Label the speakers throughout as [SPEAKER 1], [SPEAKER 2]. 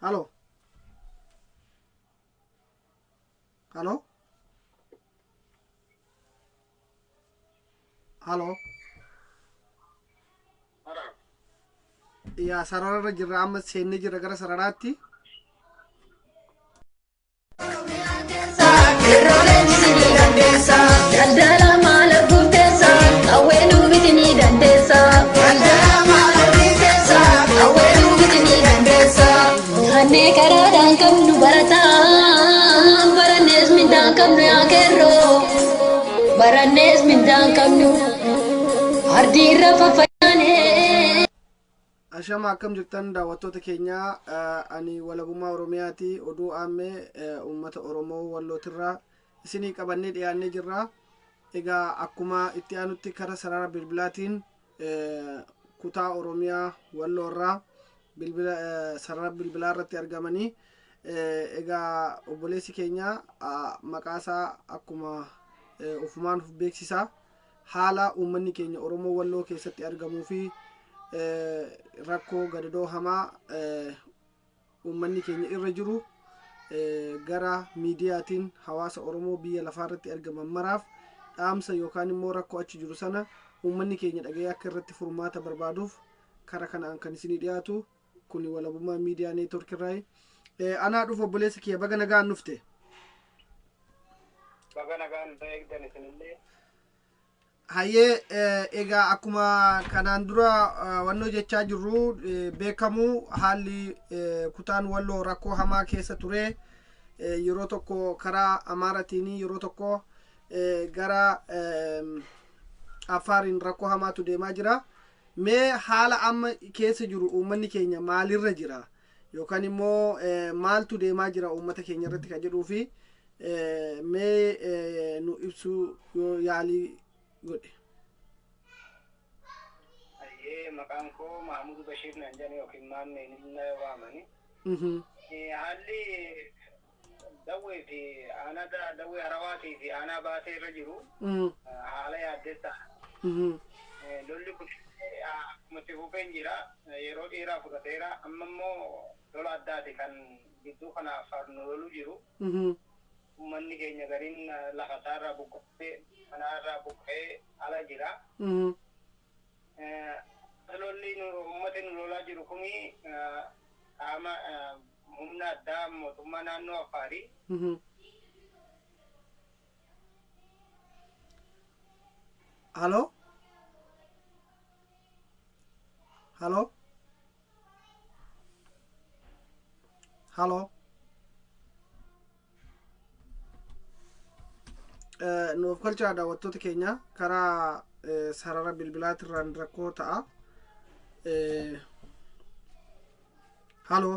[SPEAKER 1] Halo, halo, halo. Yaa, sarararra jirra, amma seennee jirra gara sararaatti.
[SPEAKER 2] Daldala maal arguuf teessa, qawwee nu biti ni dandeessa. Daldala maal arguuf teessa, qawwee nu biti ni dandeessa. Hannee karaadhaan qabnu barataa, barannees mindaan qabnu yaa qeerroo. Barannees mindaan qabnu, ardii irra faffacaanee.
[SPEAKER 1] Ashama, akkam jirtan daawwattoota keenya? Ani Walabummaa Oromiyaati. Oduu aammee uummata Oromoo Wallootirraa isinii qabannee dhiyaannee jirra. Egaa akkuma itti aanutti kara sarara bilbilaatiin kutaa Oromiyaa Walloorraa bilbila sarara bilbilaa irratti argamanii, egaa obboleessi keenya maqaa isaa akkuma ofumaan of beeksisaa, haala uummanni keenya Oromoo Walloo keessatti argamuu fi rakkoo gadadoo hamaa uummanni keenya irra jiru gara miidiyaatiin hawaasa Oromoo biyya lafaa irratti argaman maraaf dhaamsa yookaan immoo rakkoo achi jiru sana uummanni keenya dhaga'ee akka irratti furmaata barbaaduuf kara kanaan kan isinii dhiyaatu kuni Walabummaa Miidiyaa Network irraayi. Anaa dhufu obboleessa kiyya, baga nagaan dhufte.
[SPEAKER 3] Baga nagaan eegdan isinillee.
[SPEAKER 1] Hayyee, egaa akkuma kanaan dura wannoo jechaa jirru beekamu, haalli kutaan Walloo rakkoo hamaa keessa ture. Yeroo tokko karaa Amaaratiin, yeroo tokko gara Affaariin rakkoo hamaatu deemaa jira. Mee haala amma keessa jiru, uummanni keenya maalirra jira yookaan immoo maaltu deemaa jira uummata keenya irratti kan jedhuu fi mee nu ibsuu yoo yaalii godhe.
[SPEAKER 3] Hayyee, maqaan koo Mahamud Bashiir naan jedhani yookiin Maammeen na waamani. Haalli Dawwee fi aanaa Dawwee Harawaatii fi aanaa Baatee irra jiru haala yaaddessaa. Lolli kun akkuma itti fufeen jira. Yeroo dheeraa fudhateera. Amma immoo lola addaati kan gidduu kana Affaar nu lolu jiru. Uummanni keenya gariin lafa isaarraa buqqa'ee, manaarraa buqqa'ee ala jira. Lolli uummati nu lolaa jiru kuni qaama humna addaa mootummaa naannoo Affaarii.
[SPEAKER 1] Halo? Halo? Halo? Nuuf galchaa daawwattoota keenya, karaa sarara bilbilaatirraan rakkoo ta'a. Halo?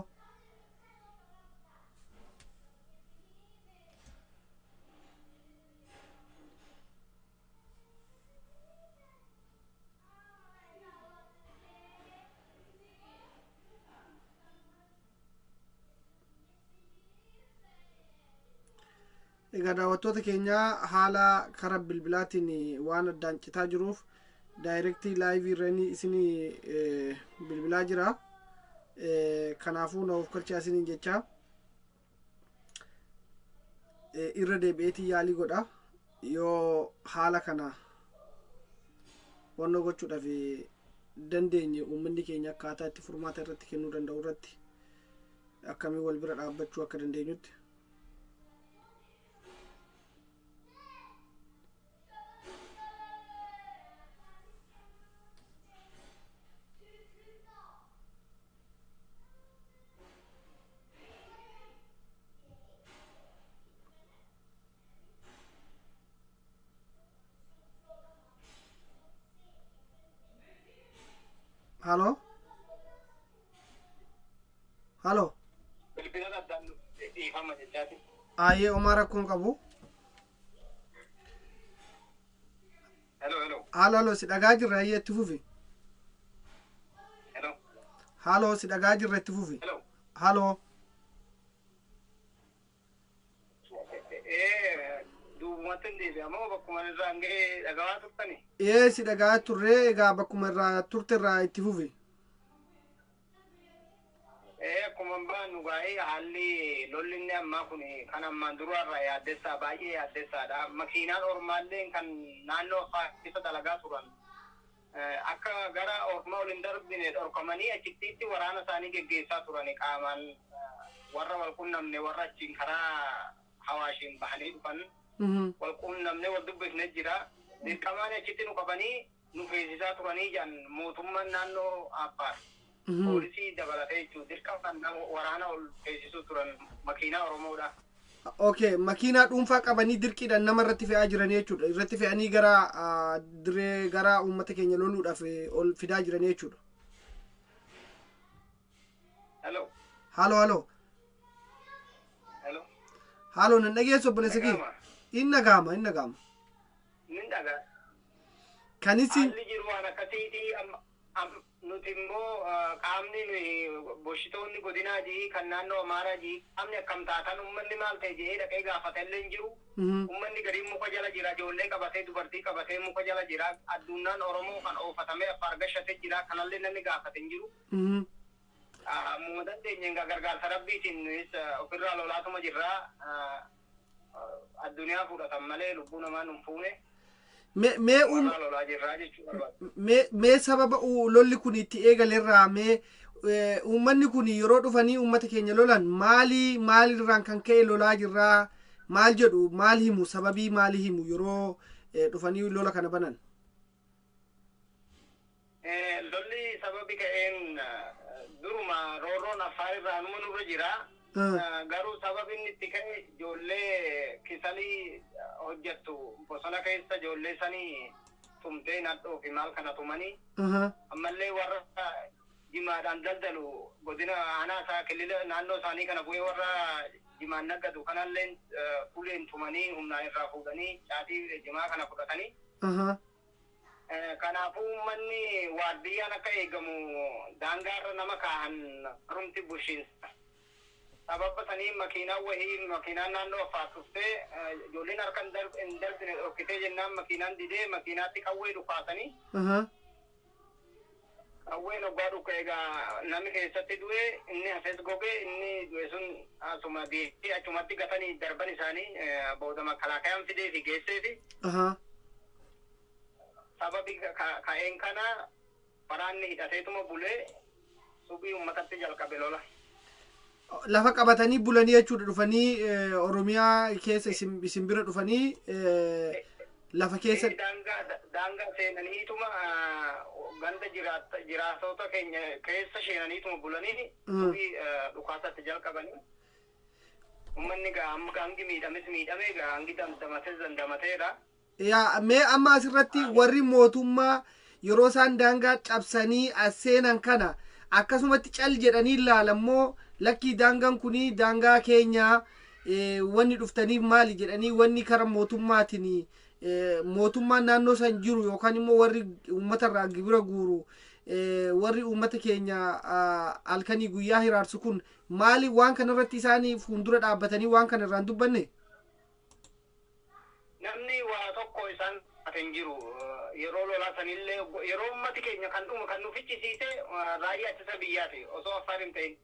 [SPEAKER 1] Egaa daawwattoota keenya, haala karaa bilbilaatiin waan addaan citaa jiruuf direct live irra isinii bilbilaa jira. Kanaafuu na of galchaa isiniin jecha irra deebi'eetii yaalii godha. Yoo haala kana wannoo gochuudhaaf dandeenye, uummanni keenya akkaataa itti furmaata irratti kennuu danda'u irratti akkamii wal bira dhaabbachuu akka dandeenyutti. Halo? Halo?
[SPEAKER 3] Bilbila addaan dhiifama jechaati.
[SPEAKER 1] Ayyee, homaa rakkoon qabu.
[SPEAKER 3] Hello, hello.
[SPEAKER 1] Halo, halo, si dhagaa jirra, ayyee itti fufi.
[SPEAKER 3] Hello.
[SPEAKER 1] Halo, si dhagaa jirra, itti fufi.
[SPEAKER 3] Hello.
[SPEAKER 1] Halo?
[SPEAKER 3] Duubumatti hin deebi'amoo bakkuma irraan ga'ee dhagaa turtani?
[SPEAKER 1] Ee, si dhagaa turree, egaa bakkuma irraa turte irraa itti fufi.
[SPEAKER 3] Akkuma baanu gaa'ee haalli lolli inni ammaa kun kan ammaan duraarraa yaaddessaa, baay'ee yaaddessaadha. Makiinaan ormaallee kan naannoo Affaar keessa dalagaa turan akka gara ormaa ol hin darbine dhorkamanii achittiitti waraana isaanii geggeessaa turan, qaamaan warra wal qunnamne, warra achiin karaa Hawaashiin bahanii dhufan wal qunnamne wal dubbifne jira. Dirqamaan achitti nu qabanii nu feesisaa turanii jedhan mootummaan naannoo Affaar. Poolisii dabalatee jechuudha. Dirqamaan waraana ol feesisuu turan makiinaa Oromoodha.
[SPEAKER 1] Okay, makiinaa dhuunfaa qabanii dirqiidhaan nama irratti fe'aa jiran jechuudha. Irratti fe'anii gara dirree gara uummata keenya loluudhaaf ol fidaa jiran jechuudha.
[SPEAKER 3] Hello.
[SPEAKER 1] Halo, halo.
[SPEAKER 3] Hello.
[SPEAKER 1] Halo, nan dhageessu, obboleessa kiyya? Inni dhagahama, inni dhagahama.
[SPEAKER 3] Nin dhagaa.
[SPEAKER 1] Kan isin
[SPEAKER 3] Haalli jiru waan akkasiiti. Nuti immoo qaamni nuyi bulchitoonni godinaa jii kan naannoo Amaaraa jii qaamni akkam taatan, uummanni maal ta'e jedhee dhaqee gaafata illee hin jiru. Uummanni gariin muka jala jira, ijoollee qabatee, dubartii qabatee muka jala jira. Addunyaan Oromoo kan oofatamee Affaar gashatee jira, kanallee namni gaafate hin jiru. Ammuma dandeenye gargaarsa Rabbiitiin nuyis ofirraa lolaatuma jirra. Addunyaa fudhatan malee lubbuu namaa nun fuune.
[SPEAKER 1] Mee
[SPEAKER 3] Warraa lolaa jirraa jechuu barbaada.
[SPEAKER 1] Mee sababa lolli kun itti eegalerraa, mee uummanni kun yeroo dhufanii uummata keenya lolan maali, maalirraan kan ka'e lolaa jirraa maal jedhu, maal himu, sababii maalii himu yeroo dhufanii lola kana banan?
[SPEAKER 3] Lolli sababi ka'een duruma roorroon Affaar irraa numa nurra jira. Garuu sababi inni itti ka'e ijoollee kisalii hojjettu bosona keessa, ijoollee sanii tumtee nadhoo fi maal kana tumanii, ammallee warra jimaadhaan daldalu godina aanaa isaa kilila naannoo isaanii kana bu'ee warra jimaan naggadu kanallee uleen tumanii humnaan irraa fuudhanii caatii jimaa kana fudhatanii. Kanaafuu uummanni waardiyyaan akka eegamu daangaarra nama kaahan rumti bulchiinsa. Sababa sanii makiinaan wahii, makiinaan naannoo Affaar dhuftee ijoolleen harka hin darbine dhorkitee jennaan, makiinaan didee makiinaatti qawwee dhukaasanii, qawween hoggaa dhuka egaa namni keessatti du'e, inni hafes goge, inni du'e sun asuma deemee achumatti gatanii darban isaanii, booda makalaakayaan fidee fi geessee fi sababi ka'een kana waraanni hidhateetuma bulee subii uummatatti jalqabe lola.
[SPEAKER 1] Lafa qabatanii bulanii jechuudha, dhufanii Oromiyaa keessa isin bira dhufanii lafa keessa.
[SPEAKER 3] Daangaa seenaniituma ganda jiraattota keenya keessa seenaniituma bulanii subii dhukaasatti jalqabanii. Uummanni gaa amma hangi miidhames miidhame, gaa hangi dandamates dandamateera.
[SPEAKER 1] Yaa, mee amma asirratti warri mootummaa yeroo isaan daangaa cabsanii as seenan kana akkasumatti cal jedhanii ilaalammoo, lakkii daangaan kunii daangaa keenya, wanni dhuftaniif maali jedhanii, wanni kara mootummaatiin mootummaan naannoo san jiru yookaan immoo warri uummatarraa gibira guuru, warri uummata keenya halkanii guyyaa hiraarsu kun maali, waan kanarratti isaanii fuuldura dhaabbatanii waan kana irraan dubbanne?
[SPEAKER 3] Namni waa tokko isaan hin jiru. Yeroo lolaa sanillee, yeroo ummati keenya kan dhumu kan nu fichisiise raayyaa ittisa biyyaati osoo Affaar hin ta'in.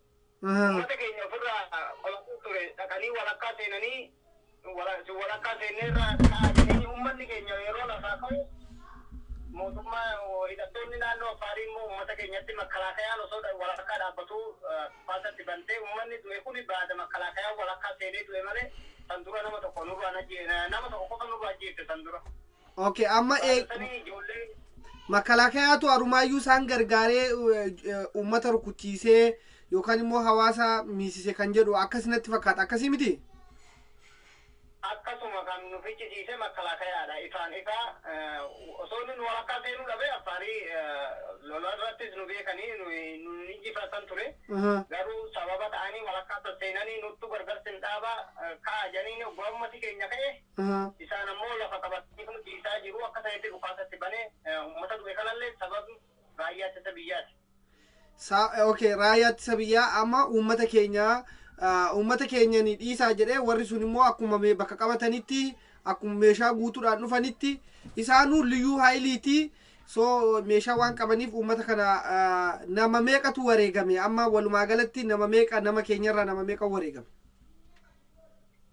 [SPEAKER 3] Uummata keenya ofirraa qolachuu ture, dhaqanii walakkaa seenanii walakkaa seenneerraa ka'anii uummanni keenya yeroo lafaa ka'u, mootummaa hidhattoonni naannoo Affaarii immoo uummata keenyatti makkalaakayaan osoo walakkaa dhaabbatu baasatti bantee uummanni du'e kuni baada makkalaakayaan walakkaa seenee du'e malee san dura nama tokko nurraa nama tokko qofa nurraa ajjeefte san dura.
[SPEAKER 1] Okay, amma
[SPEAKER 3] Ijoollee
[SPEAKER 1] makkalaakayaatu arumaayyuu isaan gargaaree uummata rukuchiisee yookaan immoo hawaasa miisise kan jedhu akkasinatti fakkaata, akkasii miti?
[SPEAKER 3] Akkasuma kan nu fichisiise makkalaakayaadha. Ifaan ifaa osoo inni nu walakkaa seenuu dhabe Affaarii lola irrattis nu beekanii nu injifatan ture. Garuu sababa ta'anii walakkaa seenanii nuttu gargar sin dhaaba ka'a jedhanii oggaa ummati keenya ka'e, isaan ammoo lafa qabatanii kun ciisaa jiru, akka ta'etti dhukaasatti banee uummata du'e kanallee sababni raayyaa ittisa biyyaati.
[SPEAKER 1] Okay, raayyaa ittisa biyyaa amma uummata keenya ni dhiisaa jedhee, warri sun immoo akkuma bakka qabatanitti akkuma meeshaa guutuudhaan dhufanitti isaanuu liyyuu haayiliiti. So meeshaa waan qabaniif uummata kana nama meeqatu wareegame? Amma walumaa galatti nama meeqa, nama keenyarraa nama meeqa wareegame?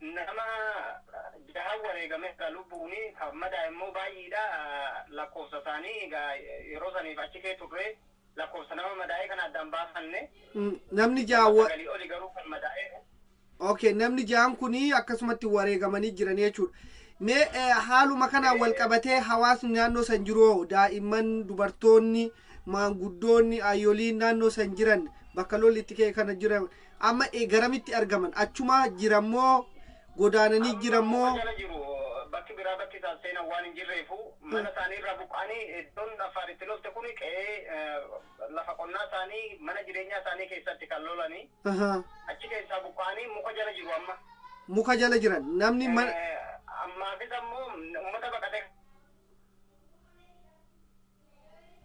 [SPEAKER 3] Nama jaha wareegame lubbuuni, kan madaa'e immoo baay'eedha. Lakkoofsa isaanii egaa yeroo saniif achi kee turre, lakkoofsa nama madaa'e kana addaan baafanne.
[SPEAKER 1] Namni jaha
[SPEAKER 3] Sagalii oli garuu kan madaa'e.
[SPEAKER 1] Okay, namni jahan kuni akkasumatti wareegamanii jiran jechuudha. Mee haaluma kanaan wal qabatee hawaasni naannoo san jiru, daa'imman, dubartoonni, maanguddoonni, ayyoliin naannoo san jiran, bakka lolli itti ka'e kana jiran, amma garamitti argaman? Achuma jirammoo godaananii jirammoo?
[SPEAKER 3] Amma jala jiru, bakki biraa bakki isaan seenan waan hin jirreefu mana isaanii irraa buqqa'anii, iddoon Affaar itti lolte kun qe'ee lafa qonnaa isaanii, mana jireenyaa isaanii keessatti kan lolanii, achi keessaa buqqa'anii muka jala jiru amma.
[SPEAKER 1] Muka jala jiran namni mana.
[SPEAKER 3] Ammaafis ammoo uummata baqatee.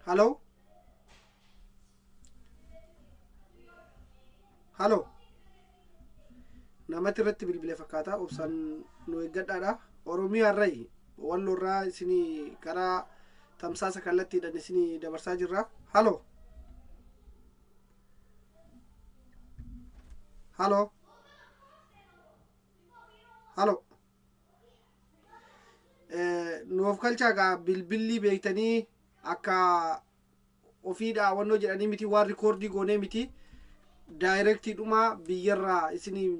[SPEAKER 1] Halo? Halo? Namatti irratti bilbile fakkaata, obsaan nu eeggadhaadha. Oromiyaa irrayi, Walloo irraa isinii karaa tamsaasa kallattiidhaan isinii dabarsaa jirra. Halo? Halo? Halo? Nuuf kalchaa gaa, bilbilli beektanii akka ofii daawwannoo jedhanii miti, waan record goonee miti, directiidhuma biyyarraa isinii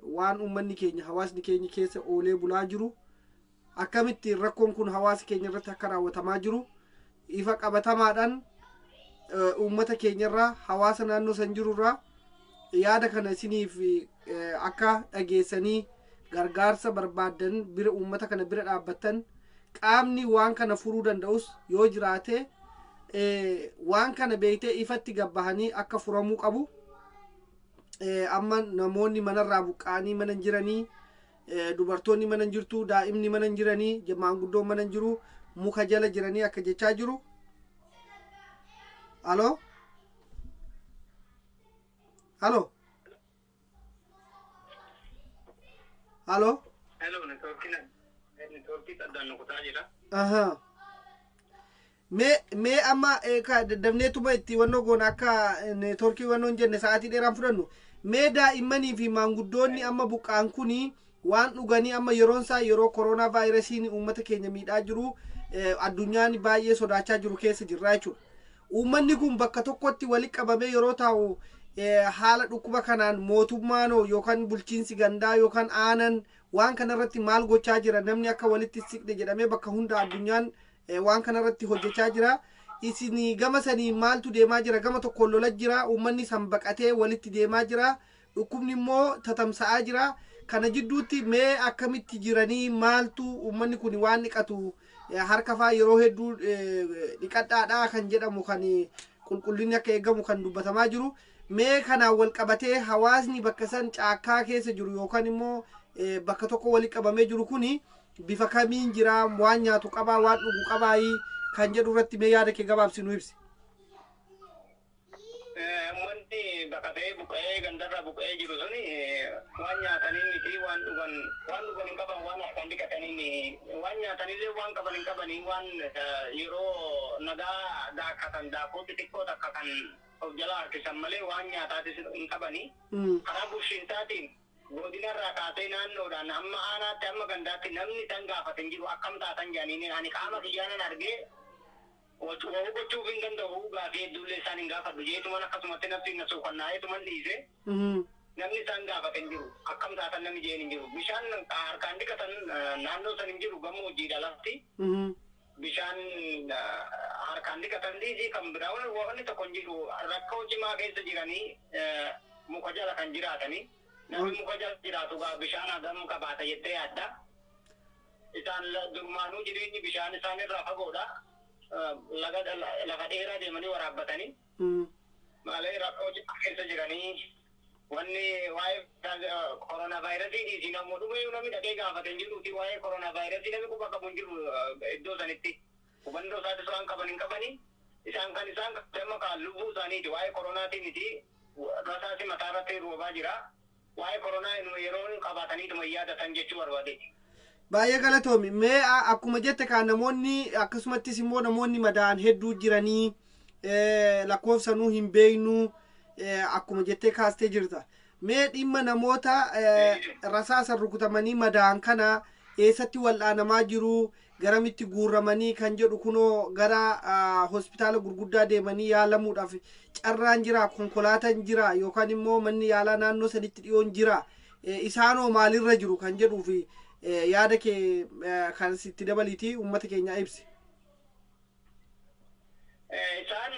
[SPEAKER 1] waan uummanni keenya, hawaasni keenya keessa oolee bulaa jiru, akkamitti rakkoon kun hawaasa keenya irratti akka raawwatamaa jiru ifa qabatamaadhaan uummata keenyarraa, hawaasa naannoo san jirurraa yaada kana isiniif akka dhageessanii gargaarsa barbaaddan bira uummata kana bira dhaabbattan, qaamni waan kana furuu danda'us yoo jiraate waan kana beektee ifatti gabbahanii akka furamuu qabu. Amma namoonni manarraa buqqa'anii mana hin jiranii, dubartoonni mana hin jirtu, daa'imni mana hin jiranii, maanguddoon mana hin jiru, muka jala jiranii akka jechaa jiru. Alo? Alo? Alo?
[SPEAKER 3] Hello, networkiin addaan nu kutaa jira.
[SPEAKER 1] Aha. Mee amma ka daddafneetuma itti wannoo goona, akka networkii wannoo hin jenne sa'aatii dheeraan fudhannu. Mee daa'immanii fi maanguddoonni amma buqqa'an kuni waan dhuganii, amma yeroon isaa yeroo koronaa vaayirasiin uummata keenya miidhaa jiru, addunyaan baay'ee sodaachaa jiru keessa jirra jechuudha. Uummanni kun bakka tokkotti walitti qabamee yeroo taa'u haala dhukkuba kanaan mootummaan yookaan bulchiinsi gandaa yookaan aanan waan kanarratti maal gochaa jira? Namni akka walitti siqne jedhamee bakka hunda addunyaan waan kanarratti hojjechaa jira. Isin gama sanii maaltu deemaa jira? Gama tokkoon lola jira, uummanni san baqatee walitti deemaa jira, dhukkubni immoo tatamsa'aa jira. Kana jidduutti mee akkamitti jiranii? Maaltu uummanni kun waan dhiqatu, harka faa yeroo hedduu dhiqadhaadhaa kan jedhamu, kan qulqullinni akka eegamu kan dubbatamaa jiru. Mee kanaan wal qabatee hawaasni bakka san caakkaa keessa jiru yookaan immoo bakka tokko walitti qabamee jiru kuni bifa kamiin jira? Waan nyaatu qabaa, waan dhugu qabaayii kan jedhu irratti mee yaada kee gabaabsi nu ibsi.
[SPEAKER 3] Uummanni baqatee buqqa'ee gandarraa buqqa'ee jiru suni waan nyaatanii miti, waan dhugan hin qaban, waan harkaan dhiqatanii, waan nyaatanillee waan qaban hin qabanii, waan yeroo nagaa daakatan daakuu xixiqqoo takka kan of jala harkisan malee waan nyaataatis hin qabanii. Karaa bulchiinsaatiin godinarraa kaasee naannoodhaan hamma aanaatti hamma gandaatti namni isaan gaafate hin jiru, akkam taatan jedhanii. Ani qaama kiyyaanan argee wahuu gochuuf hin danda'u, gaafii hedduullee isaan hin gaafadhu jeetuman akkasumatti nafsi na suukannaa'eetuman dhiise. Namni isaan gaafate hin jiru, akkam taatan namni jeen hin jiru. Bishaan harkaan dhiqatan naannoo san hin jiru, gammoojjiidha lafti. Bishaan harkaan dhiqatan dhiisii kan biraa wanni tokko hin jiru. Rakkoo cimaa keessa jiranii muka jala kan jiraatanii. Namni muka jala jiraatu gaa bishaan hagam qabaata jettee yaadda? Isaan durmaanuu jireenyi bishaan isaan irraa fagoodha. Laga lafa dheeraa deemanii waraabbatanii. Maalee rakkoo cimaa keessa jiranii, wanni waa'ee koronaa vaayirasii dhiisii namuu dhumee namni dhaqee gaafate hin jiruuti, waa'ee koronaa vaayirasii namni quba qabu hin jiru iddoo sanitti. Hubannoo isaatis waan qaban hin qabanii. Isaan kan isaan amma kan lubbuu isaaniiti, waa'ee koronaatii miti. Rasaasi mataa irratti roobaa jira. Waa'ee koronaa yeroo qabaataniituma yaadatan jechuu barbaadeeti.
[SPEAKER 1] Baay'ee galatoomi. Mee akkuma jette kaan namoonni akkasumattis immoo namoonni madaa'an hedduu jiranii, lakkoofsanuu hin beeknu, akkuma jettee kaastee jirta. Mee dhimma namoota rasaasan rukutamanii madaa'an kana eessatti wal'aanamaa jiru, garamitti guurramanii kan jedhu, kunoo gara hospitaala gurguddaa deemanii yaalamuudhaaf carraan jira, konkolaataan jira, yookaan immoo manni yaalaa naannoo sanitti dhiyoon jira, isaanoo maalirra jiru kan jedhuu fi yaada kee kan sitti dabaliitii uummata keenya ibsi.
[SPEAKER 3] Isaan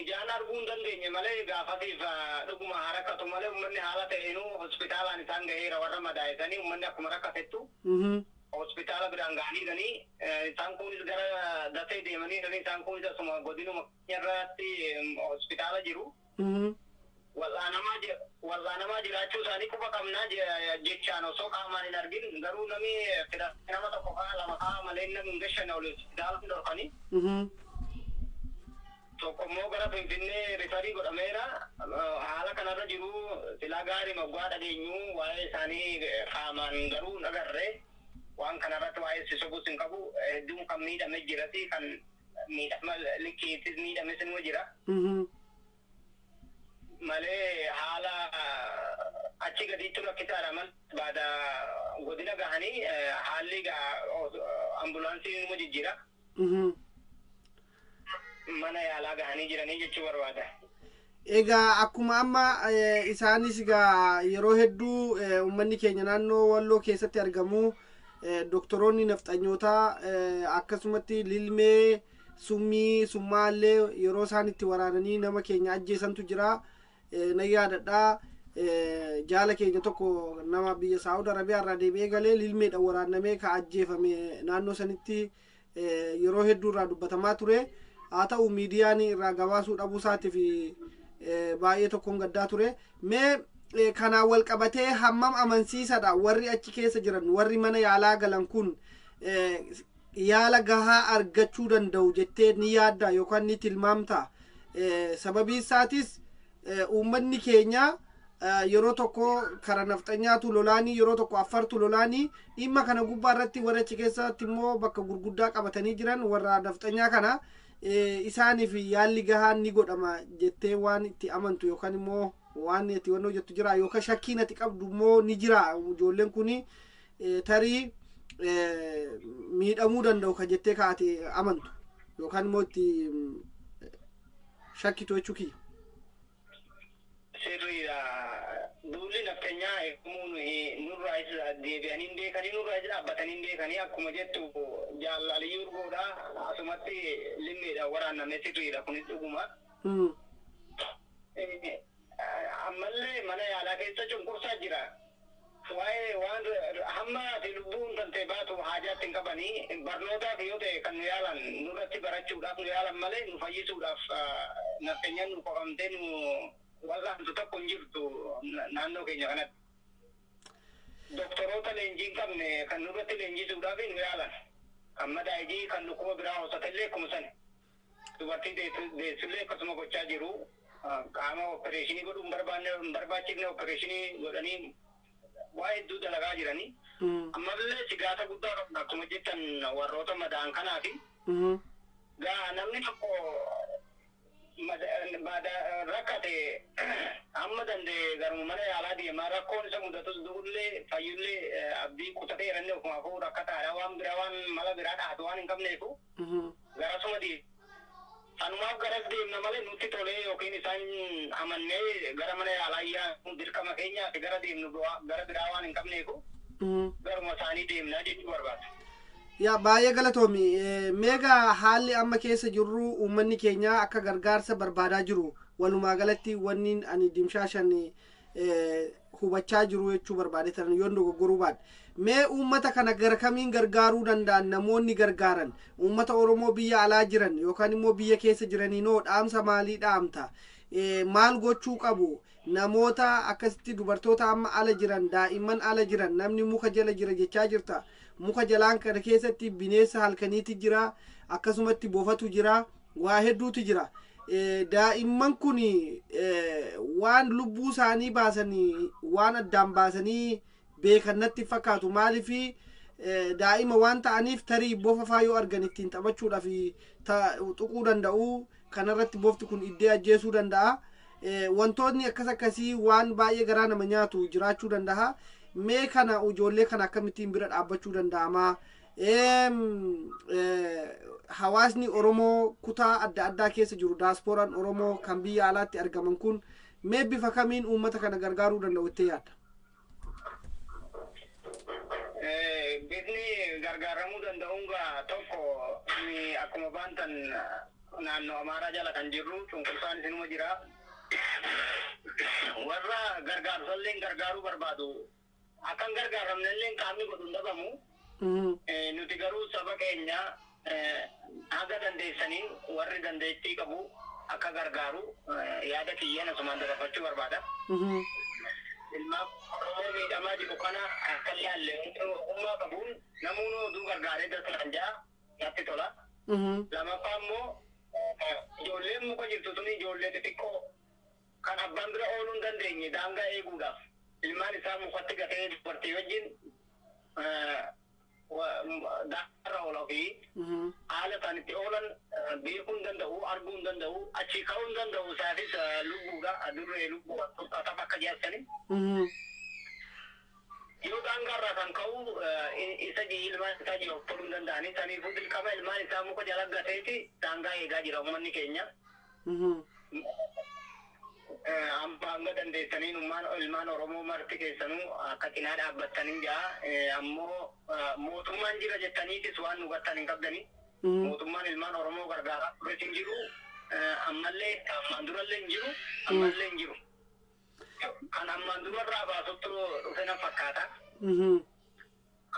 [SPEAKER 3] ijaan arguu hin dandeenye malee gaafasiif dhuguma rakkatu malee uummanni haala ta'eenuu hospitaalaan isaan gaheera. Warra madaa'isanii uummanni akkuma rakkatettu hospitaala biraan ga'anii, isaan kunis gara Dasee deemanii, isaan kunis asuma godinuma irratti hospitaala jiru. Wal'aanamaa jiraachuu isaanii quba qabnaa jechaan osoo qaamaan hin argin, garuu namni nama tokko fa'aa lama fa'aa malee namni hin gashanne ol hospitaala hin dhorkanii. Tokko immoo gara Finfinnee refer godhameera. Haala kanarra jiru silaa gaarii moggaa dhageenyu waa'ee isaanii qaamaan garuu hin agarre. Waan kanarratti waa'ee si sobus hin qabu. Hedduun kan miidhame jirati, kan miidhama likkiittis miidhames ni jira. Malee haala achi gadiitti rakkisaadha mal baada godina gahanii haalli ambulaansii numa jijjiira. Mana yaalaa gahanii jiranii jechuu barbaada.
[SPEAKER 1] Egaa akkuma amma isaanis egaa yeroo hedduu uummanni keenya naannoo Walloo keessatti argamu, doktoroonni nafxanyootaa akkasumatti lilmee summii summaallee yeroo isaan itti waraananii nama keenya ajjeesantu jira. Nan yaadadhaa, jaala keenya tokko nama biyya Saawud Arabiyaa irraa deebi'ee galee lilmeedhaan waraannamee ka ajjeefame naannoo sanitti yeroo hedduu irraa dubbatamaa ture. Haa ta'u, miidiyaan irraa gabaasuu dhabuu isaatiif baay'ee tokkoon gaddaa ture. Mee kanaan wal qabatee hammam amansiisadha warri achi keessa jiran, warri mana yaalaa galan kun yaala gahaa argachuu danda'u jettee ni yaadda yookaan ni tilmaamta? Sababii isaatis uummanni keenya yeroo tokko kara nafxanyaatu lolaanii, yeroo tokko Affartu lolaanii, dhimma kana gubbaa irratti warra achi keessatti immoo bakka gurguddaa qabatanii jiran warra nafxanyaa kana isaaniif yaalli gahaan ni godhama jettee waan itti amantu yookaan immoo waan itti waan hojjettu jira, yookaan shakkiin ati qabdu immoo ni jira, ijoolleen kun tarii miidhamuu danda'u ka jettee kaate amantu yookaan immoo itti shakkitu jechuu kiyya?
[SPEAKER 3] Sirriidha. Duulli nafxanyaa eegamuu nurraa isa deebi'anii hin beekanii, nurraa isa dhaabbatanii hin beekanii. Akkuma jettu jaalaliyyuu urgoodha, asumatti limmeedha waraannamee, sirriidha, kunis dhuguma. Ammallee mana yaalaa keessa cunqursaa jira. Waa'ee waan hamma ati lubbuun tantee baatu haajaatti hin qabanii. Barnootaaf yoo ta'e kan nu yaalan, nurratti barachuudhaaf nu yaalan malee nu fayyisuudhaaf nafxanyaan nu qoqamtee nu wal'aantu tokko hin jirtu naannoo keenya kanatti. Doktoroota leenjii hin qabne kan nurratti leenjisuudhaaf nu yaalan. Kan madaa'ijii kan dhukkuba biraa hoosatellee akkuma sana. Dubartii deessullee akkasuma gochaa jiru. Qaama opereeshinii godhuu hin barbaanne, hin barbaachifne opereeshinii godhanii waa hedduu dalagaa jiranii. Ammallee sigaata guddaa qabna akkuma jettan warroota madaa'an kanaafi. Gaa namni tokko rakkate hamma danda'e garuma mana yaalaa deemaa, rakkoon isa mudatus du'ullee fayyullee abdii kutatee inni ofumaafuu rakkataadha, waan biraa waan mala biraa dhaatu waan hin qabneefu garasuma deema. Sanumaaf garas deemna malee nutti tolee yookiin isaan amannee gara mana yaalaa iyyaa dirqama keenyaa fi gara deemnu gara biraa waan hin qabneefu garuma isaanii deemnaa jechuu barbaada.
[SPEAKER 1] Yaa, baay'ee galatoomi. Meegaa haalli amma keessa jirru uummanni keenya akka gargaarsa barbaadaa jiru walumaa galatti wanni ani dimshaashan hubachaa jiru jechuu barbaade tanan yoon dogoggoruu baadhe. Mee uummata kana gara kamiin gargaaruu danda'an namoonni gargaaran, uummata Oromoo biyya alaa jiran yookaan immoo biyya keessa jiraniinoo dhaamsa maalii dhaamta? Maal gochuu qabu? Namoota akkasitti dubartoota amma ala jiran, daa'imman ala jiran, namni muka jala jira jechaa jirta. Muka jalaan kana keessatti bineensa halkaniiti jira, akkasumatti bofatu jira, waa hedduutu jira. Daa'imman kun waan lubbuu isaanii baasanii waan addaan baasanii beekan natti fakkaatu. Maaliifi Daa'ima waan ta'aniif tarii bofa faa yoo argan ittiin taphachuudhaaf tuquu danda'u. Kanarratti bofti kun iddee ajjeesuu danda'a. Wantoonni akkas akkasii waan baay'ee garaa nama nyaatu jiraachuu danda'a. Mee kana ijoollee kana akkamittiin bira dhaabbachuu danda'ama? Hawaasni Oromoo kutaa adda addaa keessa jiru, daaspooraan Oromoo kan biyya alaatti argaman kun, mee bifa kamiin uummata kana gargaaruu danda'u ittee yaadda?
[SPEAKER 3] Bifni gargaaramuu danda'uun gaa tokko, akkuma baantan naannoo Amaaraa jala kan jirru cunqursaan isinuma jira. Warra gargaarsallee gargaaruu barbaadu akkan gargaaramnellee qaamni godhu hin dhabamu. Nuti garuu saba keenya haga dandeessaniin warri dandeettii qabu akka gargaaru yaada kiyyaan asumaan dabarfachuu barbaada. Ilmaan Oromoo miidhamaa jiru kana akka ilaalle ogummaa qabuun namoonni oduu gargaaree darban ja'a natti tola. Lamaffaa immoo ijoolleen muka jirtu tuni ijoollee xixiqqoo kan abbaan bira ooluu hin dandeenye, daangaa eeguudhaaf ilmaan isaa mukatti gatee dubartii wajjin daangaa oola ofii haala isaan itti oolan beekuu hin danda'u, arguu hin danda'u, achii ka'uu hin danda'u. Isaafis lubbuudha, adurree lubbuu tapha akka jaarsani. Yoo daangaarraa kan ka'u isa ilmaan isaa jiru of toluu hin danda'ani. Saniifuu dirqama ilmaan isaa muka jala gateeti daangaa eegaa jira uummanni keenya. Amma hanga dandeessaniin ilmaan Oromoo marti keessanuu akka cinaa dhaabbattanii jaa. Ammoo mootummaan jira jettaniitis waan nu gattan hin qabdani. Mootummaan ilmaan Oromoo gargaaraa tures hin jiru. Ammallee ammaan durallee hin jiru. Ammallee hin jiru. Kan ammaan durarraa baasuttu dhufe na fakkaata.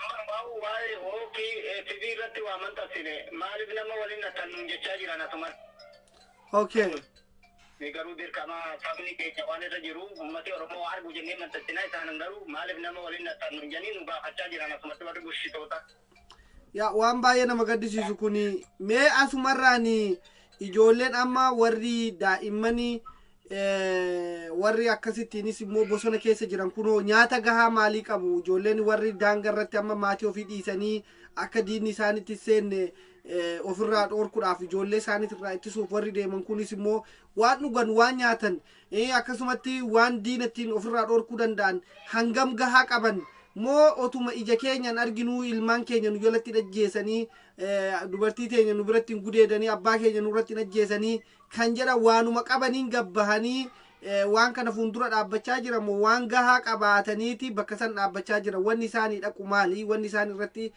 [SPEAKER 3] Amma waa'ee hookii FB irratti waa maxxansine maaliif nama waliin attannuun jechaa jiran asuma. Garuu dirqama sabni keenya waan irra jiru uummati Oromoo argu jennee maxxansinaa, isaan garuu maaliif nama waliin attannuun jedhanii nu gaafachaa jiran asumatti warri bulchitoota.
[SPEAKER 1] Yaa, waan baay'ee nama gaddisiisu kuni. Mee asumarraan ijoolleen amma warri daa'immanii, warri akkasittiinis immoo bosona keessa jiran kunoo nyaata gahaa maalii qabu? Ijoolleen warri daangaa irratti amma maatii ofii dhiisanii akka diinni isaanitti seenne ofirraa dhoorkuudhaaf, ijoollee isaaniitirraa ittisuuf warri deeman kunis immoo waan dhugan, waan nyaatan, akkasumatti waan diina ittiin ofirraa dhoorkuu danda'an hangam gahaa qaban? Moo otuma ija keenyaan arginuu ilmaan keenya nu jalatti ajjeesanii, dubartii teenya nu biratti hin gudeedanii, abbaa keenya nurratti hin ajjeesanii kan jedhan waanuma qabaniin gabbahanii waan kana fuuldura dhaabbachaa jira moo waan gahaa qabaataniiti bakka san dhaabbachaa jira? Wanni isaanii dhaqu maali? Wanni isaan irratti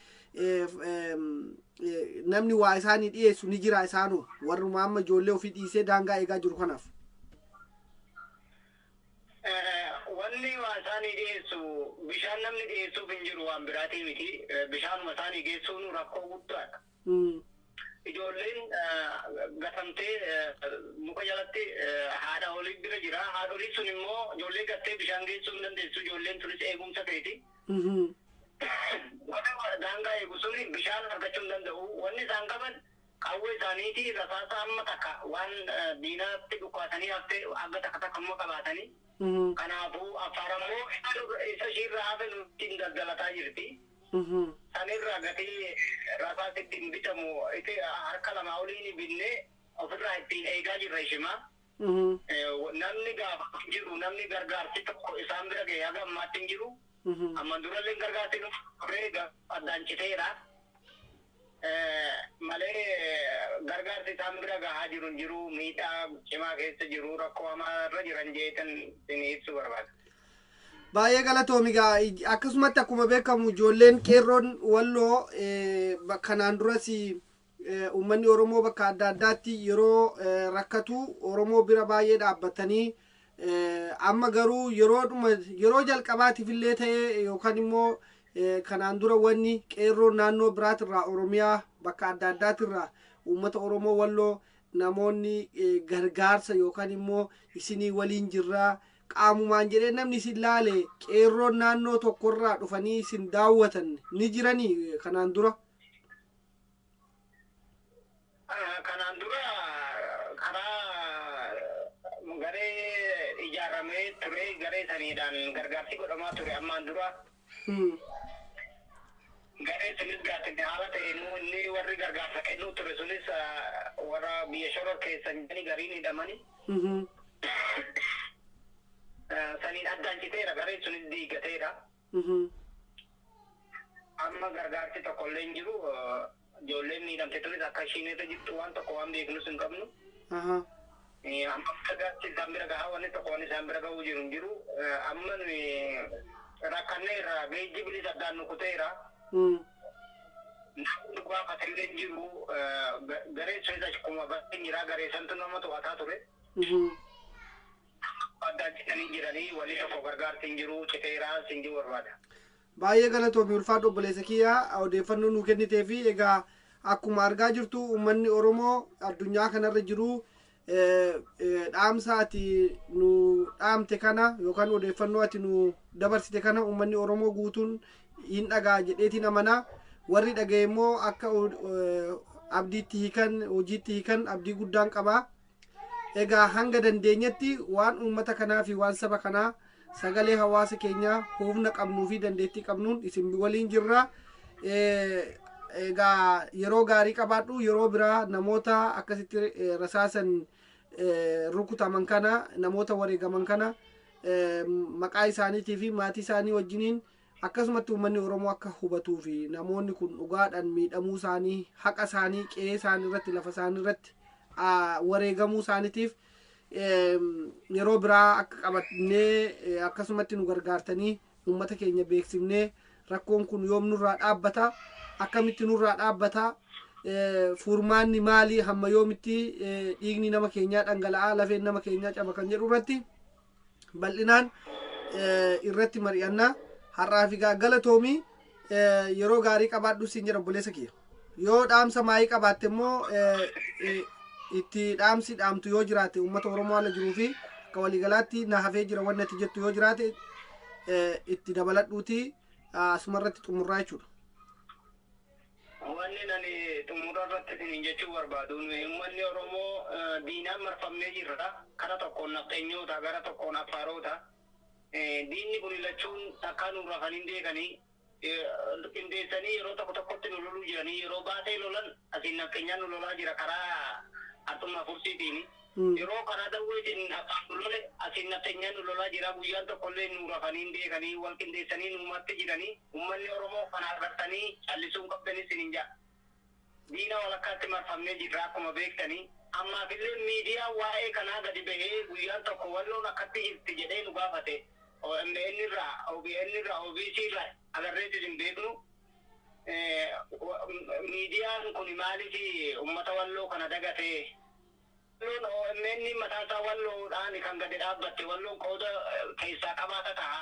[SPEAKER 1] namni waa isaanii dhiyeessu ni jira isaanuu, warruma amma ijoollee ofii dhiisee daangaa eegaa jiru kanaaf?
[SPEAKER 3] Wanni waa isaanii dhiyeessu bishaan namni dhiyeessuuf hin jiru, waan biraatii miti. Bishaanuma isaanii geessuun rakkoo guddaadha. Ijoolleen gatamtee muka jalatti haadha olii bira jira. Haadholii sun immoo ijoollee gattee bishaan geessuu hin dandeessu. Ijoolleen tunis eegumsa feeti. Daangaa eegu sun bishaan argachuu hin danda'u. Wanni isaan qaban qawwee isaaniiti, rasaasa amma takka waan diinaatti dhukaasanii haftee hanga takka takka immoo qabaatanii. Kanaafuu Affaar ammoo isa ishiirraa hafe nutti daldalataa jirti. Sanirraa gatii rasaas ittiin bitamu harka lamaa oliin binnee ofirraa ittiin eegaa jirra ishimaa. Namni gaafa jiru namni gargaarsi tokko isaan bira ga'e haga ammaatti hin jiru. Amma durallee gargaarsi turee addaan citeera. Malee gargaarsi isaan bira gahaa jiru hin jiru, miidhaa cimaa keessa jiru, rakkoo hamaa irra jiran jeetan isin ibsuu barbaada.
[SPEAKER 1] Baay'ee galatoomi gaa. Akkasumatti akkuma beekamu ijoolleen qeerroon Walloo kanaan duras uummanni Oromoo bakka adda addaatti yeroo rakkatu Oromoo bira baay'ee dhaabbatanii, amma garuu yeroodhuma yeroo jalqabaatiif illee ta'e yookaan immoo kanaan dura wanni qeerroon naannoo biraatirraa, Oromiyaa bakka adda addaatirraa uummata Oromoo Walloo namoonni gargaarsa yookaan immoo isinii waliin jirraa qaamumaan jedhee namni isin laale, qeerroon naannoo tokkorraa dhufanii isin daawwatan ni jiranii kanaan dura?
[SPEAKER 3] Kanaan dura karaa garee ijaaramee ture, garee saniidhaan gargaarsi godhamaa ture ammaan dura. Garee sunis gaafate haala ta'een inni warri gargaarsa kennuu ture sunis warra biyya shoror keessan jedhanii gariin hidhamanii. Saniin addaan citeera, gareen sunis diigateera. Amma gargaarsi tokkollee hin jiru. Ijoolleen miidhamte turis akka ishiin irra jirtu waan tokko waan beeknus hin qabnu. Amma gargaarsi isaan bira gahaa wanni tokko waan isaan bira gahuu jiru hin jiru. Amma nuyi rakkanneerra, geejjibnis addaan nu kuteera. Namni nu gaafatallee hin jiru. Gareen sunis akkuma baay'een jira, garee santu nama to'ataa ture. Addaan citanii jiranii, walii tokko gargaarsi hin jiru, citeeraa sin jiru barbaada.
[SPEAKER 1] Baay'ee galatoomi, ulfaadhu obboleessa kiyyaa, odeeffannoo nuu kennitee fi. Egaa akkuma argaa jirtu uummanni Oromoo addunyaa kanarra jiru dhaamsa ati nu dhaamte kana yookaan odeeffannoo ati nu dabarsite kana uummanni Oromoo guutuun hin dhagaa jedheetiin amanaa. Warri dhagaye immoo akka abdiitti hiikan, hojiitti hiikan abdii guddaan qabaa. Egaa hanga dandeenyetti waan uummata kanaa fi waan saba kanaa sagalee hawaasa keenyaa humna qabnuu fi dandeettii qabnuun isin waliin jirra. Egaa yeroo gaarii qabaadhu. Yeroo biraa namoota akkasitti rasaasan rukutaman kana, namoota wareegaman kana maqaa isaaniitii fi maatii isaanii wajjiniin akkasumatti uummanni Oromoo akka hubatuu fi namoonni kun dhugaadhaan miidhamuu isaanii, haqa isaanii, qe'ee isaanii irratti, lafa isaanii irratti wareegamuu isaaniitiif yeroo biraa akka qabatnee akkasumatti nu gargaartanii uummata keenya beeksifnee, rakkoon kun yoom nurraa dhaabbata, akkamitti nurraa dhaabbata, furmaanni maali, hamma yoomitti dhiigni nama keenyaa dhangala'aa, lafeen nama keenyaa caba kan jedhu irratti bal'inaan irratti mari'annaa. Har'aaf egaa galatoomii, yeroo gaarii qabaadhu siin jedha obboleessa kiyya. Yoo dhaamsa maayii qabaatte immoo itti dhaamsi dhaamtu yoo jiraate, uummata Oromoo ala jiruu fi akka waliigalaatti na hafee jira wanni ati jettu yoo jiraate, itti dabaladhuuti asumarratti xumurraa jechuudha.
[SPEAKER 3] Wanni ani xumura irratti isiniin jechuu barbaadu, uummanni Oromoo diinaan marfamnee jirra. Kara tokkoon nafxeenyoota, gara tokkoon affaarota. Diinni kun lachuun takkaa nu rafanii beekanii qindeessanii yeroo tokko tokkotti nu loluu jiranii. Yeroo baatee lolan asiin nafxeenyaan nu lolaa jira karaa arxummaa fursiitiin. Yeroo karaa dawweetiin afaan nu lole asiin nafxeenyaan nu lolaa jira. Guyyaan tokkollee nu rafanii beekanii wal qindeessanii nuumatti jiranii. Uummanni Oromoo kana agartanii callisuun qabdanii isiniin jedha. Diina walakkaatti marfamnee jirra akkuma beektanii. Ammaafillee miidiyaa waa'ee kanaa gadi bahee guyyaan tokko Walloon akkatti jirti jedhee nu gaafate. OMN irraa, OBN irraa, OBC irraa agarreetis hin beeknu. Miidiyaan kun maaliif uummata Walloo kana dagatee? Walloon OMN mataa isaa Walloodhaan kan gadi dhaabbatte, Walloon qooda keessaa qabaata ta'a.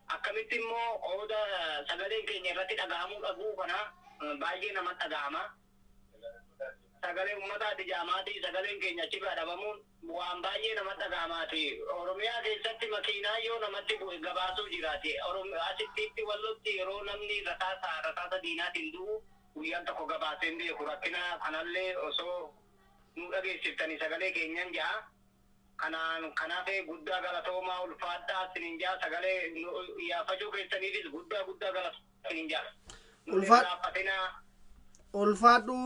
[SPEAKER 3] Akkamitti immoo qooda sagaleen keenya irratti dhagahamuu dhabuu kana baay'ee namatti dhagahama. Sagalee uummataati jaamaatii sagaleen keenya achirraa dhabamuun waan baay'ee namatti dhagahamaati. Oromiyaa keessatti makiinaa yoo namatti bu'e gabaasuu jiraati. Asittiitti Wallootti yeroo namni rasaasa diinaatiin du'u guyyaan tokko gabaasee hin beeku. Rakkina kanallee osoo nu dhageessiftanii sagalee keenyan ja'a. Kanaan kanaaf guddaa galatoomaa, ulfaadhaa isiniin ja'a, sagalee iyyaafachuu keessaniifis guddaa guddaa galatoomaa isiniin ja'a. Ulfaadhaa.
[SPEAKER 1] Ulfaadhu,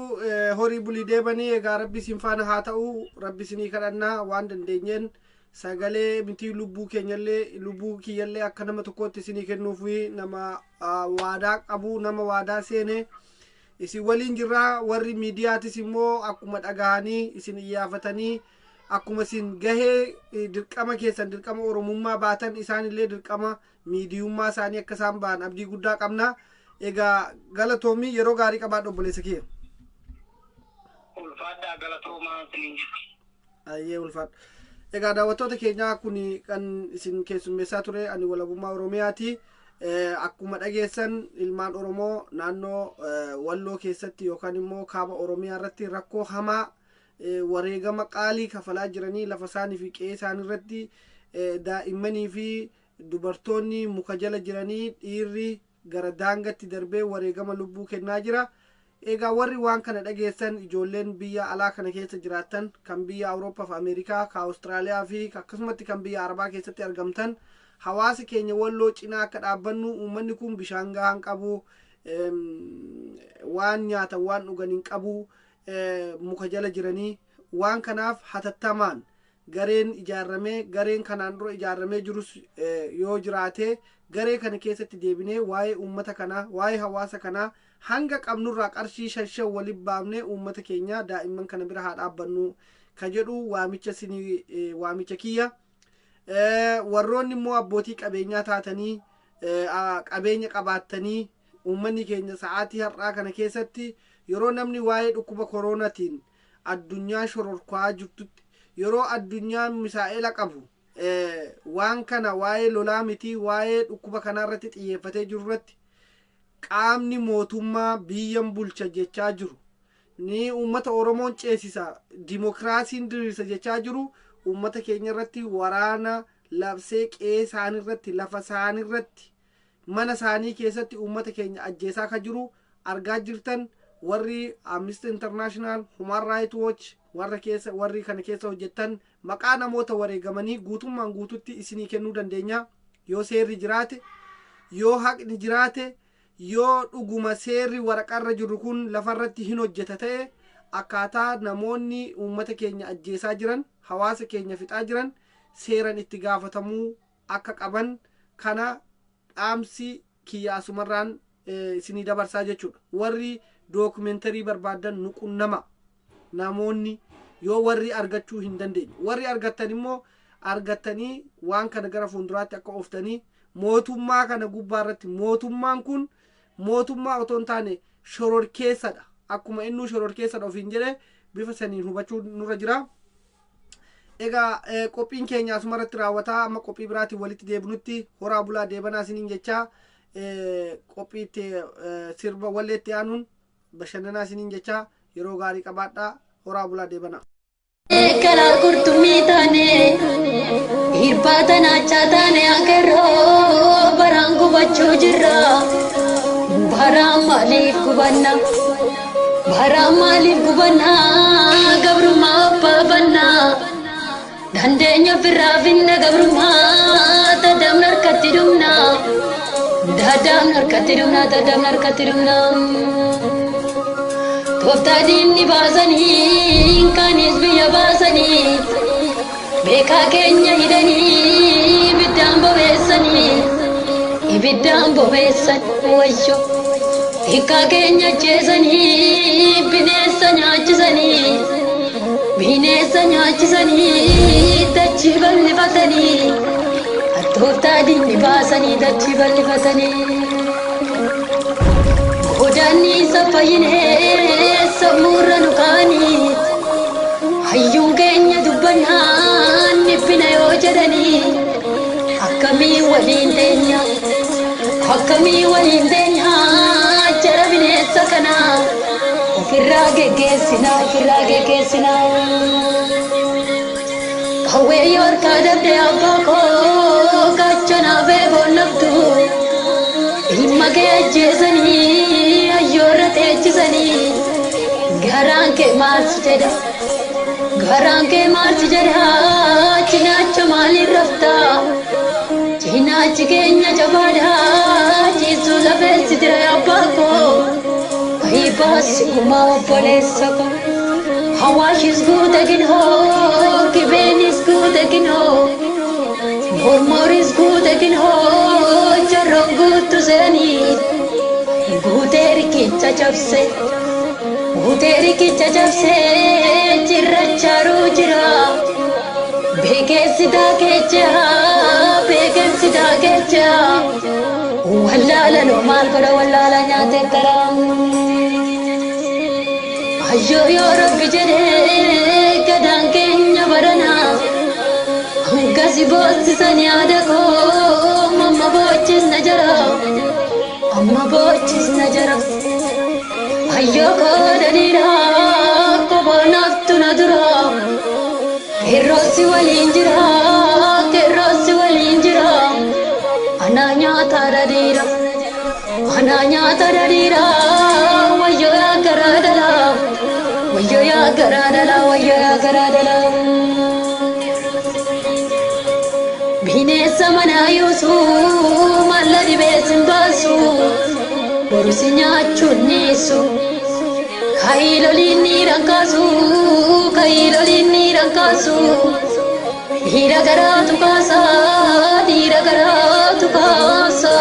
[SPEAKER 1] horii bulii deebanii. Egaa Rabbi isin faana haa ta'u, Rabbi isinii kadhannaa. Waan dandeenyeen sagalee miti lubbuu keenyallee, lubbuu kiyyallee akka nama tokkootti isinii kennuuf nama waadaa qabu, nama waadaa seene isin waliin jirraa. Warri miidiyaatis immoo akkuma dhagahanii isin iyyaafatanii, akkuma isin gahee dirqama keessan, dirqama Oromummaa baatan, isaanillee dirqama miidiyummaa isaanii akka isaan ba'an abdii guddaa qabna. Egaa galatoomii, yeroo gaarii qabaadhu obboleessa kiyya.
[SPEAKER 3] Ulfaadhaa, galatoomaa isiniin jira.
[SPEAKER 1] Ayyee, ulfaadha. Egaa daawwattoota keenyaa, kun kan isin keessummeessaa ture ani Walabummaa Oromiyaati. Akkuma dhageessan ilmaan Oromoo naannoo Walloo keessatti yookaan immoo kaaba Oromiyaa irratti rakkoo hamaa wareegama qaalii kafalaa jiranii, lafa isaanii fi qe'ee isaanii irratti daa'immanii fi dubartoonni muka jala jiranii, dhiirri gara daangatti darbee wareegama lubbuu kennaa jira. Egaa warri waan kana dhageessan, ijoolleen biyya alaa kana keessa jiraattan, kan biyya Awurooppaa fi Ameerikaa, ka Awustiraaliyaa fi akkasumatti kan biyya Arabaa keessatti argamtan, hawaasa keenya Walloo cinaa akka dhaabbannu. Uummanni kun bishaan gahaan qabu, Waan nyaatan waan dhugan hin qabu, muka jala jiranii. Waan kanaaf hatattamaan gareen ijaarramee, gareen kanaan dura ijaarramee jirus yoo jiraate, garee kana keessatti deebinee waa'ee uummata kanaa, waa'ee hawaasa kanaa hanga qabnurraa qarshii shan shan waliin baafnee uummata keenya daa'imman kana bira haa dhaabbannu ka jedhu waamicha sinii, waamicha kiyya. Warroonni immoo abbootii qabeenyaa taatanii, qabeenya qabaattanii, uummanni keenya sa'aatii har'aa kana keessatti, yeroo namni waa'ee dhukkuba koronaatiin addunyaa shororkaa jirtutti, yeroo addunyaan misaa'ela qabu waan kana waa'ee lolaa miti, waa'ee dhukkuba kanaa irratti xiyyeeffatee jiru irratti, qaamni mootummaa biyyan bulcha jechaa jiru ni uummata Oromoon ceesisa, dimokiraasiin diriirsa jechaa jiru, uummata keenya irratti waraana labsee qe'ee isaanii irratti, lafa isaanii irratti, mana isaanii keessatti uummata keenya ajjeesaa ka jiru argaa jirtan. Warri Amnesty International, Human Rights Watch, warra keessa, warri kana keessa hojjettan, maqaa namoota wareegamanii guutummaan guututti isinii kennuu dandeenya. Yoo seerri jiraate, yoo haqni jiraate, yoo dhuguma seerri waraqarra jiru kun lafarratti hin hojjeta ta'e, akkaataa namoonni uummata keenya ajjeesaa jiran, hawaasa keenya fixaa jiran seeran itti gaafatamuu akka qaban kana dhaamsi kiyya asumarraan isinii dabarsaa jechuudha. Warri dookumentarii barbaadan nu qunnama. Namoonni yoo warri argachuu hin dandeenye, warri argattan immoo argattanii waan kana gara fuulduraatti akka ooftanii mootummaa kana gubbaa irratti, mootummaan kun mootummaa otoo hin taane shororkeessadha. Akkuma innuu shororkeessadha ofiin jedhe, bifa saniin hubachuu nurra jira. Egaa qophiin keenya asuma irratti raawwataa. Amma qophii biraatiin walitti deebinutti horaa bulaa deebanaa isiniin jechaa, qophii itti sirba walleetti aanuun bashannanaa isiniin jechaa, yeroo gaarii qabaadhaa, horaa bulaa deebanaa.
[SPEAKER 2] Karaa qurxummii taane, hirbaata naachaa taane, akerroo baraan gubachuu jirra. Baraan maaliif gubanna? Baraan maaliif gubanna? Gabrummaa abbaa banna. Dandeenya ofirraa finna gabrummaa, dadhabna harkatti dhumna. Dadhabna harkatti dhumna, dadhabna harkatti dhumna. Tooftaa diinni baasanii, kaanis biyya baasanii, beekaa keenya hidhanii, ibiddaan bobeessanii, ibiddaan bobeessan wayyo. Hiikkaa keenya ajjeesanii, bineensa nyaachisanii, bineensa nyaachisanii, dachii bal'ifatanii, tooftaa diinni baasanii dachii bal'ifatanii. Godaanni isa fayyinee sammuurra nu kaanii, hayyuun keenya dubbannaan dhiphina yoo jedhanii, akkamii waliin teenya, akkamii waliin teenya? Jara bineensa kana ofirraa geggeessina, ofirraa geggeessina. Qawwee yoo harkaa dabde abbaa koo, gaachanaa beeboon naftu. Ilma kee ajjeesanii hayyoorra teechisanii, garaan kee maal si jedha? Garaan kee maal si jedha? Cinaacha maaliin raftaa? Cinaachi keenya jabaadha, ciisuu lafeessi jira abbaa koo. Wayii baasi gumaa obboleessa koo. Hawaashis guute ginhoo, Gibeenis guute ginhoo, Mormoris guute ginhoo, Jarroon guuttu seenii, guutee riqicha cabse, guutee riqicha cabse, cirrachaaruu jira. Beekeessi daakecha, beekeessi daakecha, wallaala noo maal godha, wallaala nyaatee karaa. Ayyoo yoo Rabbi jedhee gadaan keenya barana, hangasi boossisan yaada koo, amma boochisna jara, amma boochisna jara. Ayyoo koo daliila koboo naaftu na dura, qeerroosi waliin jira, qeerroosi waliin jira. Anaa nyaata dhadhiira, anaa nyaata dhadhiira, wayyoo yaa garaa dhalaa, wayyoo yaa garaa dhalaa, wayyoo yaa garaa dhalaa. Bineensa manaa yuusu malla dhibee sin baasu. Boru si nyaachuun niisu. Kaayiloliin ni rakkaasu, kaayiloliin ni rakkaasu. Dhiira garaatu kaasa, dhiira garaatu kaasa.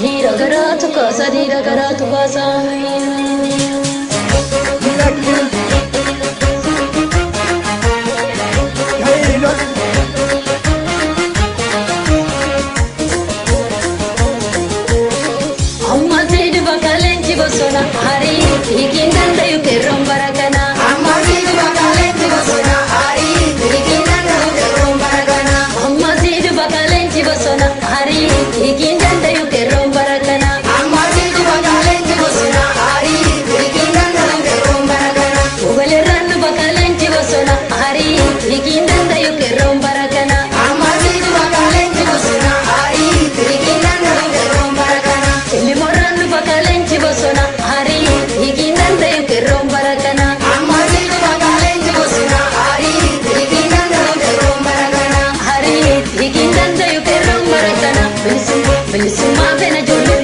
[SPEAKER 2] Dhiira garaatu kaasa, dhiira garaatu kaasa. Amma seedu bakka leenji bosona harii hiikiin dandayu qeerroon bara kana.
[SPEAKER 4] Amma siitu bakka leenji bosona arii hiikiin danda'u qeerroon bara kana.
[SPEAKER 2] Amma seedu bakka leenji bosona harii hiikiin dandayu qeerroon bara kana.
[SPEAKER 4] Amma siitu bakka leenji bosona arii hiikiin danda'u qeerroon bara kana.
[SPEAKER 2] Ogoleerraan bakka leenji bosona harii hiikiin dandayu qeerroon bara kana.
[SPEAKER 4] Amma siitu bakka leenji bosona arii hiikiin danda'u qeerroon bara kana.
[SPEAKER 2] Ilimoorraan bakka leenji bosona harii hiikiin dandayu qeerroon bara kana.
[SPEAKER 4] Amma siitu bakka leenji bosona arii hiikiin danda'u qeerroon bara kana.
[SPEAKER 2] Harii hiikiin dandayu qeerroon bara kana. Bilisummaa bilisummaa fena ijoollee.